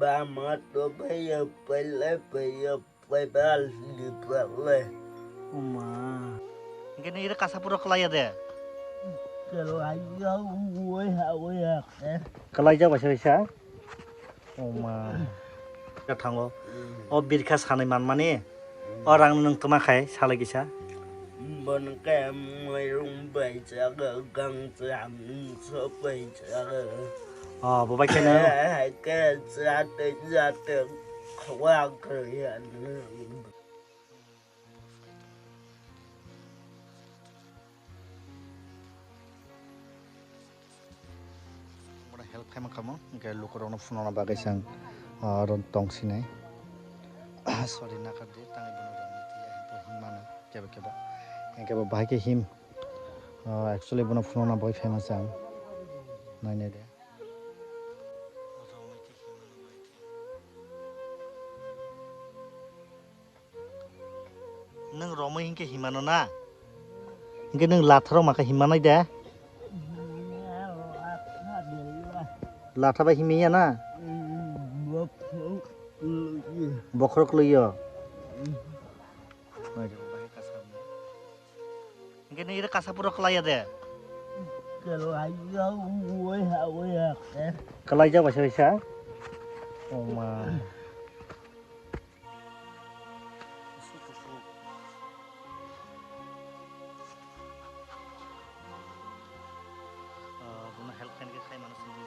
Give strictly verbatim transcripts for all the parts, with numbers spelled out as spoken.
Bama to phaiya, pailai phaiya, paibal ni pailai. Oma. Hingke nini ira kasa pura kalaiya de? Kalaiya, ui ha, ui ha. Kalaijak baisa baisa? Oma. Ka thango. O birkha sanai manmani. O rang nwng twma khai salai kisa. Bono khe mairung bai chago, gang cham so bai chago. O, bo bai kheno. Khe chate chate khwa khriya. Bono help khaima kamo, hingke lukurokno phunukna bagwi chwng, ah, oro tong sinai. Sorry, nakardi, tangwi bono rwngni tiya hinwi hinmano kebo kebo. Hingke bo bahai khe him, ah, actually bono phunukna bagwi phaima chwng. Nainai de. Nwng romwi hinkhe himano na? Hinkhe nwng latharok maka himanai de? Latha bai himiya na? Bokhorok lwiyo. Hinkhe nwng iro kasa puro kwlaiya de? Kwlaiya, ui ha, ui ha. Kwlaijak baisa baisa? Oma. Ah, bono help khaina khe khai mano sindi.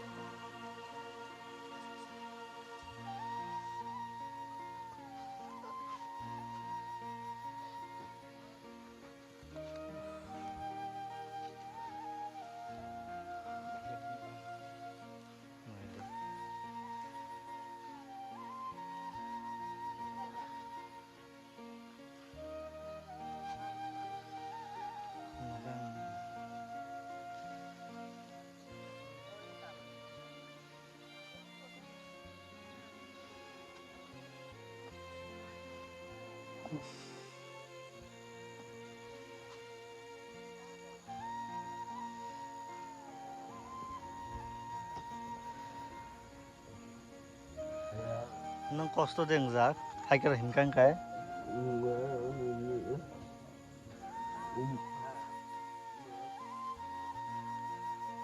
Nwng kosto de wngjak, hai khe himkha hwnkhe.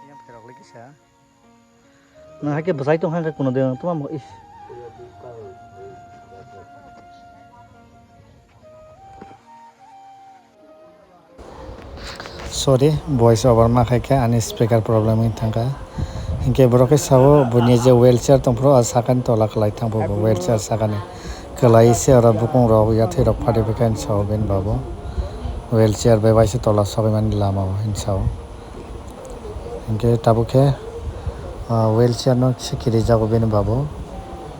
Yang pherok le kisa. Nwng hai khe bwsai tong kha hwnkhe kuno de tongma mo ish. Sorry, voice over ma khai khe ani speaker problem wng thang kha. Hinkhe borok khe sao buini je wheelchair tong phuru, o sakani tola kwlai thang phuru bo wheelchair sakani kwlai se oro bukung rok yathai rok phari phai khe ani sao bini babo wheelchair bai waisa tola sogwi mani lama o hini sao. Hinkhe tabuk khe, ah, wheelchair no se kirijago bini babo.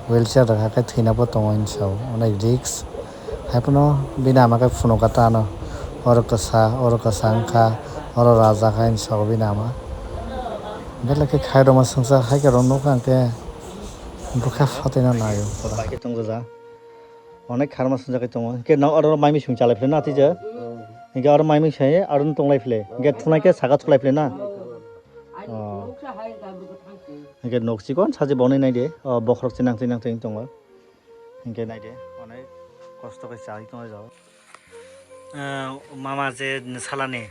Wheelchair rwkha khe thwina bo tongo hinwi sao, onek risk. Haiphano bini ama khe phunukkha ta ano, oro kwsa, oro kwsa wngkha, oro raja kha hinwi sao bini ama. Belai khe khairokma swngchar hai khe rw nukha hwnkhe bwkha phatwi no naio pura. Bai khe tongjaja. Onek kharma swngjagwi tongo. Hinkhe no oro mai mising chalai philai na twi je. Hinkhe oro mai mising aro no tonglai philai. Hinkhe thunai khe saka thulai philai na. Oh. Hinkhe nok chikon sachi bonai nai de. Oh, bokhorok chinang chinang twi tongo. Hinkhe nai de. Onek kosto khe chai tongo jao. Ah, mama je salani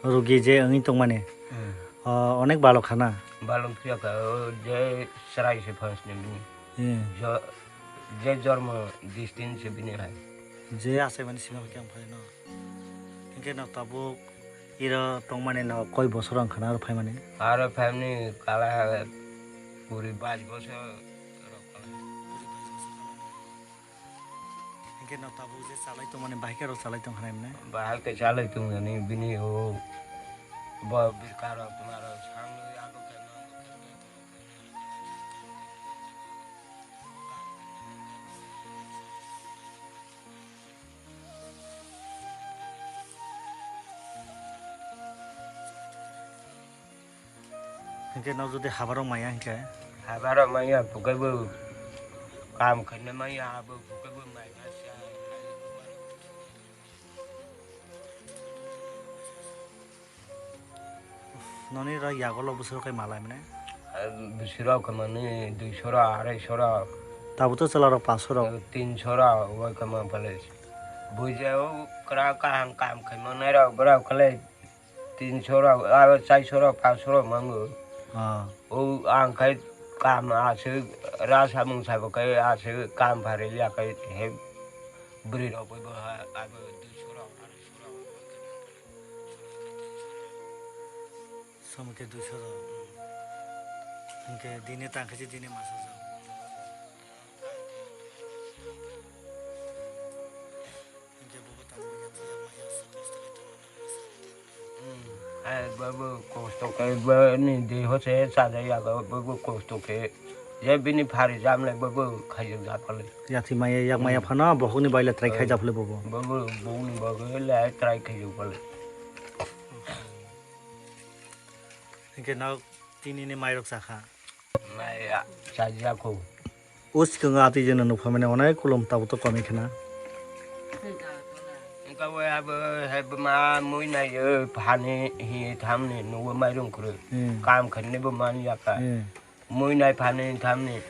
rugi je wngwi tongmani. Hmm. Oh, onek balok khana. Balok phiya kha, o je chwrai se phansni bini. Hmm. Jo-, je jormo distin se bini hai. Je achaimani sima khe ang phaino. Hinkhe no tabuk iro tongmani no koi bosor wng khana aro phaimani? Aro phaimani kala puri bais bosor rok kala. Hinkhe no tabuk je chalai tongmani bahai khe rok chalai tong khanai mwnai? Bahai khe chalai tong jani bini o bo birka rok tuma rok sang nwi abo khe no. Hinkhe no jodi habarok maya hinkhe? Habarok maya, bukai bo kam khaina maya, abo bukai bo mai kha sia. Noni ro yago lo bwswk kai malai mane? Bisirok khe mani duisho rok, arai sho rok. Tabuk to chwla rok paanch sho rok. Tin sho rok, oi khe man pale. Buji o kwrak kaham kam khai manai rok, borok kale tin sho rok, aro char sho rok, paanch sho rok mango. Ah. O ang khai kam aswk ra samung sabo khai aswk kam pharwi ya khai he bwrwi rok bai bo ha, abo duisho rok, arai sho rok. Samung khe duisho rok. Hwnkhe dini tang khe se dini masa jak. Hwnkhe bobo tamo ya, ya, ya, ya, kosto khe tongma nang. Hmm. Hai, bobo kosto khe, bo ni deho se sajai ya, bobo kosto khe. Je bini phari jam le, bobo khaijak jak pale. Yathi maya, yak maya phano, bohokni bai le try khai jak pale bobo. Bobo, bongni bagwi le try khaijak pale. Hwnkhe nok tini ni mairok chakha. Maya, chajak kho. O swkango atwi jeno nukphaimani onek kulum tabuk to komwi khna. Wngkha bo abo hai bwma mui naio phani hi thamni nugo mairung kwrwi. Hmm. Kam khainai bo man yakha. Hmm. Mui nai phani thamni.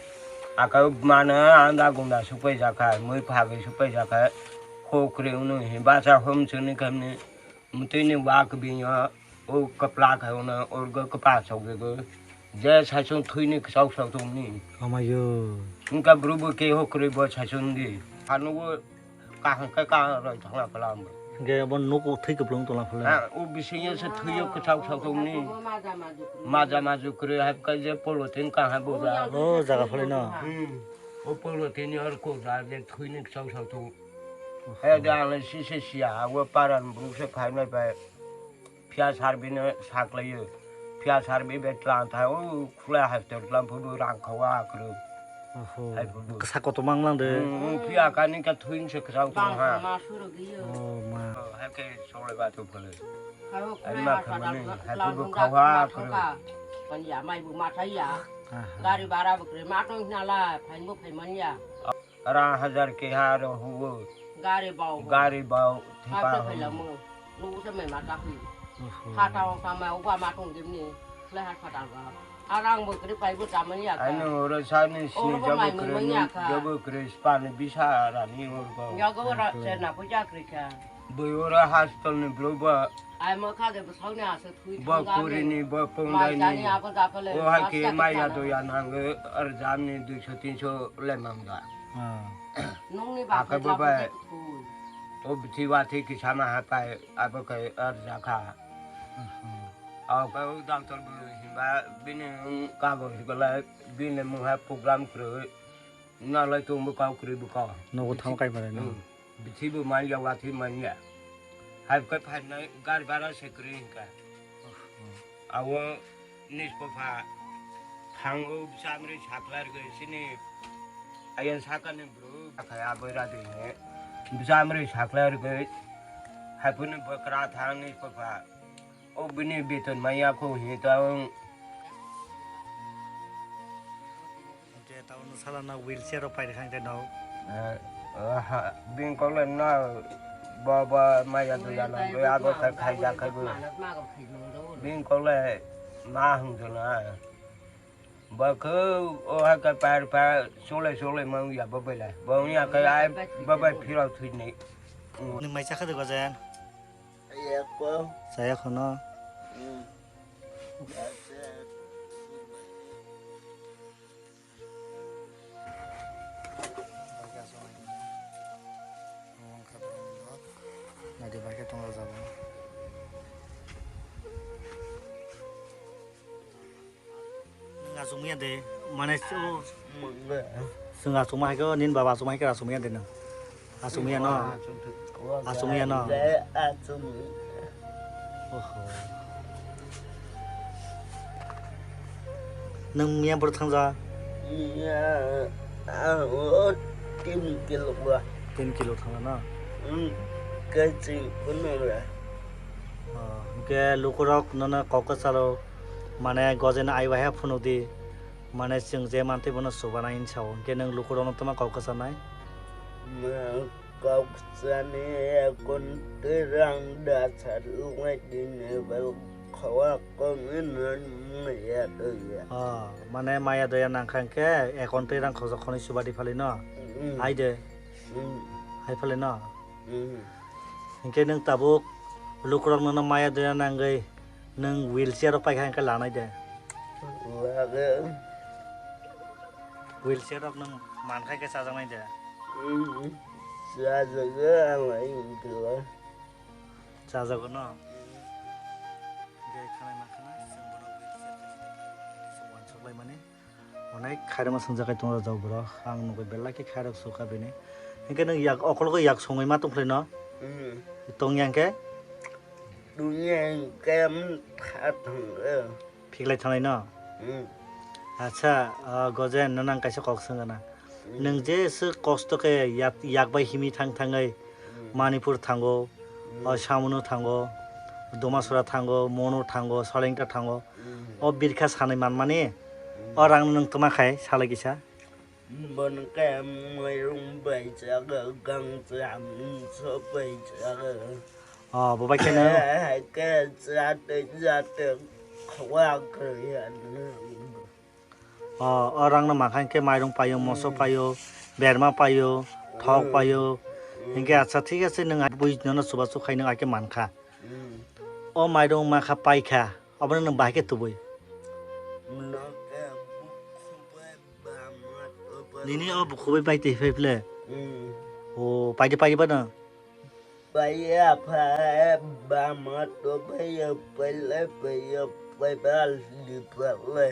Aka mano anda gunda supai jakha, mui phagwi supai jakha. Kho kwrwi wngno hi bacha hom chwni khamni. Mtwini wak biyo o kwpla khe ono orgo kwpa sogego. Je saichung thwini kwchak sok tongni. Amayo. Wngkha bwrwi bo keho kwrwi bo saichung di. Hanugo kaham khe kaham roi thangna phala ambo. Hwnkhe abo nugo thwi kwplung tongla phala. Ha, o bisingo se thwiyo kwchak sok tongni. Maja maju kwrwi hai khe je polythene kaham bo ja. O jaga phalino. Hmm. O polythene or ko ja je thwini kwchak sok tong. Oho. He de ang le sise siya, abo paran bwrwk se phainai bai phiya sarbino saklaio. Phiya sarbi bai tlang thai, o khulai hospital tlang phudu rang khawa kwrwi. Oho. Hai phudu. Kasa kotor mang lang de. Hmm, hmm, phiya kani ka thuin se kwchang tong ha. Bangsa ma suro giyo. Oh, ma. Oh, hai ke sole ba tu phale. Hai o khulai hospital tlang phudu khawa kwrwi. Panya mai bu ma thai ya. Aha. Gari bara bu kwrwi ma tong nala, phain bu phai man ya. Rang hajar keha aro huo. Gari bau. Gari bau, thipa. Hapta huo. Phailamu. Nugo se mai mata hui. Oho. Hata ong sama uba matung gimni. Khlai haspatal ga. Arang bo kri pai bo chamani ya ka. Ani oro sani sini. Oro bo jabu mai kri mani ya ka. Jabu kri spani bisa rani oro. Yago ora. Oho. Serna puja kri ka. Bui oro hospital ni bro ba. Ai mo kha ge bwsakni aswk thwi thangani. Bo kurini, bo pungdaini. Mai jani abo japhale. O hai khe maya doya nango, ar jamni duiso tinso le mangda. Ah. Nungni ba khe bo bai. O bithi wathi kisa ma hatai, abo khe ar jakha. Mhm. Abo khe o doctor bo himba bini kagoj gole bini mungha program kwrwi. Nalai tong bo kau kwrwi bo kau. Nogo thang kai pare no. Hmm. Bithi bo man ya, wathi man ya. Hai kai phainai gari bara se kwrwi hwnkha. Awo nispopha thango bwsa amri saklar gwi sini. Ayan sakani bro. Akhai aboi radi he. Bwsa amri saklar gwi. Hai phuni bwkra thang nispopha. O bini beton maya kho hi ta ong. Hwnkhe tabukno sala no wheelchair rok pairwkha hwnkhe no. Eh, aha, bini kok le no bo, bo maya doya no, bo abo khai khai ja khai bo. Bini kok le ma hwng jona. Bo khe o hai khe par par chole chole mang ya bo bela. Bo ya khe ai bo bai phirok thwini. Nwng mai chakha de gojen? Yako. Saya khono. Hmm. Nadi bai khe tongo jabo. Nwng achukmaya de, mane, o, chwng achukma hai khe, nini baba achukma hai khe achukmaya de nwng. Achukmaya no? Achukmaya no? Oho. Nwng miya bwrwi thangja? Miya, ah, o, tin kilo ba. Tin kilo thangja no? Hmm, kaching phunura. Oh, hwnkhe lukurok nono kok kwcharo, mane, gojen aiwaiha phunukdi, mane, chwng je mantwi bono chubanai hinwi sao, hwnkhe nwng lukurokno twma kok kwchanai? Nwng kok kwchani ekon twi rang da sa lungwi tini bai Khawak kongwi nang maya doya. Oh, mane maya doya nangkha hwnkhe account twi rang khojak khonwi subadi phali no? Mm. Hai de. Mm. Hai phali no? Mm. Hwnkhe nwng tabuk lukurok nono maya doya nangwi nwng wheelchair o paikha hwnkhe lanai de? Lage. Wheelchair rok nwng mankha hwnkhe chajaknai de? Mm. Chajago, ang lai wngkha. Chajago no? Hwnkhe khanai mankha na, chwng bono wheelchair kaisa tongkha, chwng uansuk laimani. Onek khairokma swngjak kai tongjak borok. Ang nugwi belai khe khairok sukha bini. Hwnkhe nwng yak, okologo yak songwi ma tongkhlai no? Hmm. Tongya hwnkhe? Tongya hwnkhe, um, tha thangkhe. Phiklai thanglai no? Hmm. Acha, ah, Gojen, nono ang kaisa kok swngna. Hmm. Nwng je swk kosto khe yak, yak bai himwi thang thangwi Hmm. Manipur thango, Hmm. o Samono thango, Domasora thango, Mono thango, Salengta thango. Hmm. O birkha sanwi manmani, Hmm. o rang nwng twma khai salai kisa. Bono khe mairung bai chago, gang cha, mungso bai chago. O, bo bai kheno? Khe, khe chate, chate, khwa khe ya. O, o rang no mankha hwnkhe mairung paio, moso Hmm. paio, berma paio, thok Hmm. paio. Hmm. Hwnkhe acha thik ase, nwng bui nono chubachu khai nwng ake mankha. Hmm. O mairung makha paikha, obono nwng bahai khe tubui. Nini o bukhubai bai twi phai phle. Hmm. O, paidi, paidi ba no? Bai ya pha, ba ma to bai ya, pai le, pai ya, pai ba li pa le.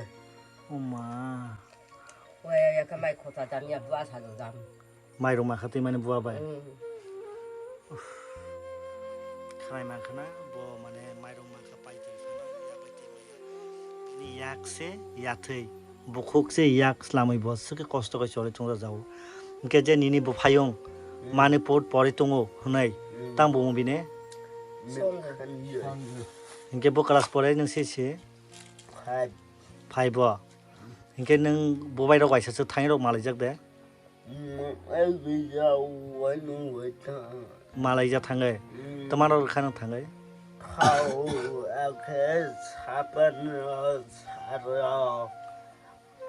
O ma. Waya ya khe mai khota jam ya, bua sa jam. Mairung makha twi mani bua bai. Hmm. Uff. Khanai mankha na, bo mane mairung makha pai twi phano, ya pai twi maya. Bini yak se yathwi, bukhuk se yak slamwi bo swkhe kosto khe choli chongjak jago. Hwnkhe je nini buphayung Hmm. Manipur pori tongo hwnwi, Hmm. tang bumo bini? Sanju. Sanju. Hwnkhe bo class pore nwng se se? Five. Five o. Hwnkhe nwng bubai rok waisa se thangnai rok malaijak de? Malaijak thangwi. Hmm. Twmano rwkha nwng thangwi? Thao akhe sapan saro.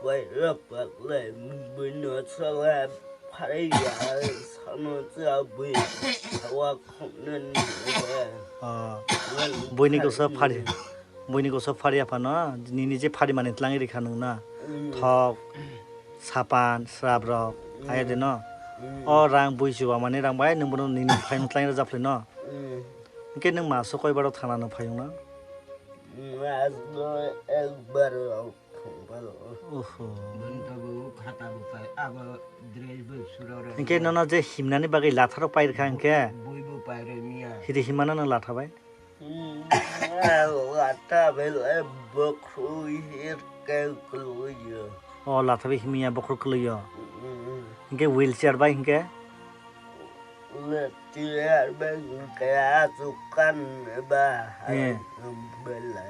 Paira paklai buino sala phariya sano cha bui hawa khongnani. Ah. Buini gosa phari. Buini gosa phari aphano nini je phari mani tlangwi rikha nwng na. Hmm. Thok, sapan, srap rok, Hmm. aya de no. Hmm. O rang bui chuba mani rang bai nwng bono nini phaino tlangwi rwjak phai no. Hmm. Hwnkhe nwng maso koi baro thana no phai wng no? Maso ekbar rok thang baro. Oho. Boni to bo khata bo pai, abo dress bo sura rok. Hwnkhe nono je himnani bagwi latharok pai rwkha hwnkhe? Bui bo pai rw miya. Hidi himano nwng latha bai? Hmm, latha bai le bokhro hir ke kluyo. O, latha bai himya bokhro kluyo. Hmm. Hwnkhe wheelchair bai hwnkhe? Wheelchair bai hwnkhe achukan ba hai Eh. bela.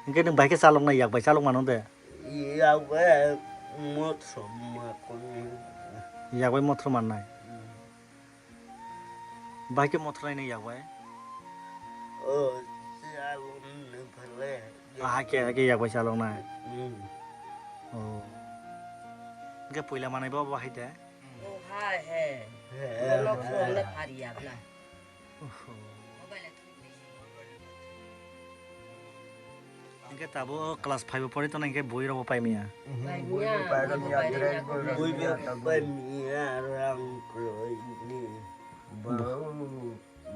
Hwnkhe nwng bai khe chaloknai, yak bai chalok mano de? Yak bai mothro ma kunu. Yak bai mothro mannai? Hmm. Bai khe mothro nai yak bai? O, chaloknai phalai. Aha khe, aha khe yak bai chaloknai? Hmm. O. Hwnkhe puila manai bo bo hai de? O, hai, he. He. Nok song le phari yak na. Oho. Hwnkhe tabuk class five o pori tongo hwnkhe bui rok bo pai manya. Pai manya, bui bo pai manya, dress bo pai manya, pai manya, rang kwrwi ni. Bo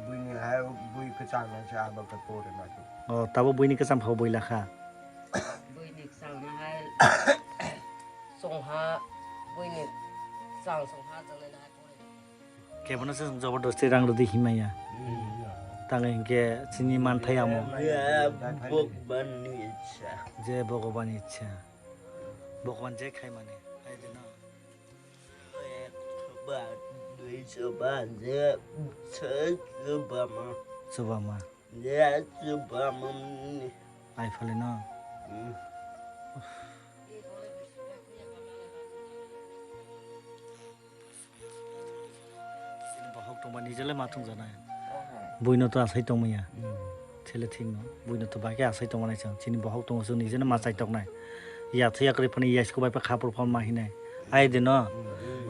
buini hai bui kwchang no se abo khe pori ma. O, tabuk buini kwchang pha bui lakha. Buini kwchang no hai songha, buini kwchang songha jani hai pori. Kebono se jabardasti rang rwdi himaya. Hmm. Tangwi hinkhe chini manthai amo. Ya, Bhagwan ni ichha. Je Bhagwan ichha. Bhagwan je khai mani. Hai de no. Ekso ba, duiso ba, je se chuba ma. Chuba ma. Je chuba ma ni. Ai phale no. Hmm. Bohok tongba nijele ma thungjanai. Oho. Buino to asai tongmaya. Hmm. Sele thikno, buino to bai khe asai tongmani chwng, chini bohok tongo chwng nijeno ma chai toknai. Ya thwiya kwrwi phano ya siko bai kha phuru phano ma hinai. Ai de no,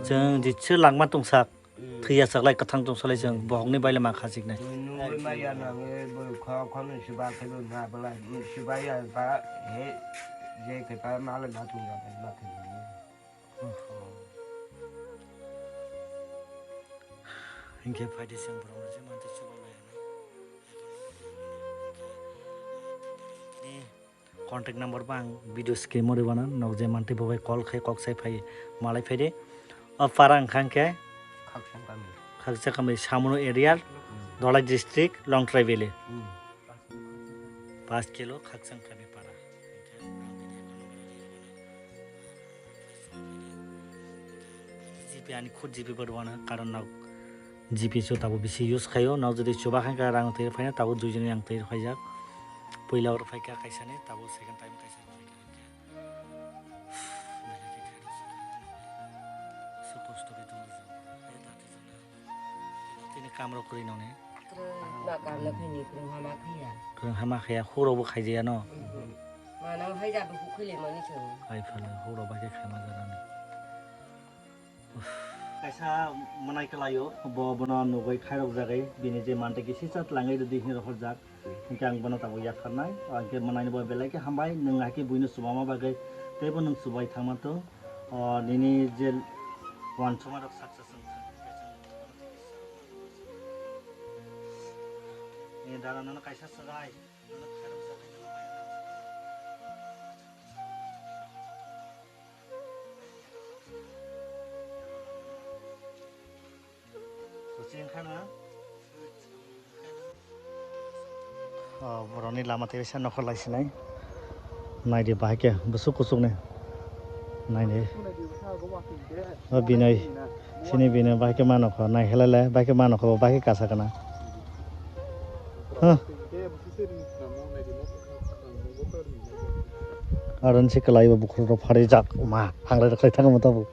chwng jitse langma tongsak, thwiya chaklai kwthang tongsalai chwng, bohokni baile ma khachiknai. Nungwi ma ya nangwi bo kho kho no siba khe bo na bwlai, siba ya ba he je khe ba ma le na tong ya ba ma khe. Hinkhe phaidi chwng borok rok je mantwi chubaklai hinwi. Ni contact number bo ang video screen o rwmano, nok je mantwi bo bai call khai kok sai phai malai phaidi. O para wngkha hinkhe Khakchang kami. Khakchang kami Samuno area, Dholai district, Longtrai valley. Hmm. Pas kilo Khakchang kami para. G P ani khud G P bo rwna karon nok G P so tabo bisi use khaio, nok jodi chuba khankha rang twi phaina tabo duijoni ang twi phaijak. Puila oro phaikha kaisani tabo second time kaisa phaikha. So kosto khe tongo. Tini kamrok kwrwi noni. Kwrwi ma kamna khini kwrwng hama khiya. Kwrwng hama khiya, huro bo khaijaya no. Manang hai jabe hukhi le mani chwng. Hai phale huro bai khe khaima jarani. Kaisa mwnai kwlaio, bo bono nugwi khairok jagwi, bini je mantwi kisi chat langwi rwdi hinwi rohorjak. Hinkhe ang bono tabuk yapharnai, o hinkhe mwnaini bo belai khe hambai, nwng haikhe buino chubama bagwi, teibo nwng chubai thangma tong. O nini je wansukma rok success wng thang. Ni dada nono kaisa swrai. O borokni lama tei kaisa nokha lai sinai. Naidi bahai khe bwswk kuchukni. Naidi. O Binoi, sini Binoi bahai khe ma nokha nai helele bahai khe ma nokha bo bahai khe kasa kana. Huh. Aro nisi kwlaibo bukhuk rok pharijak ma hanglai rok khai thangma tabuk.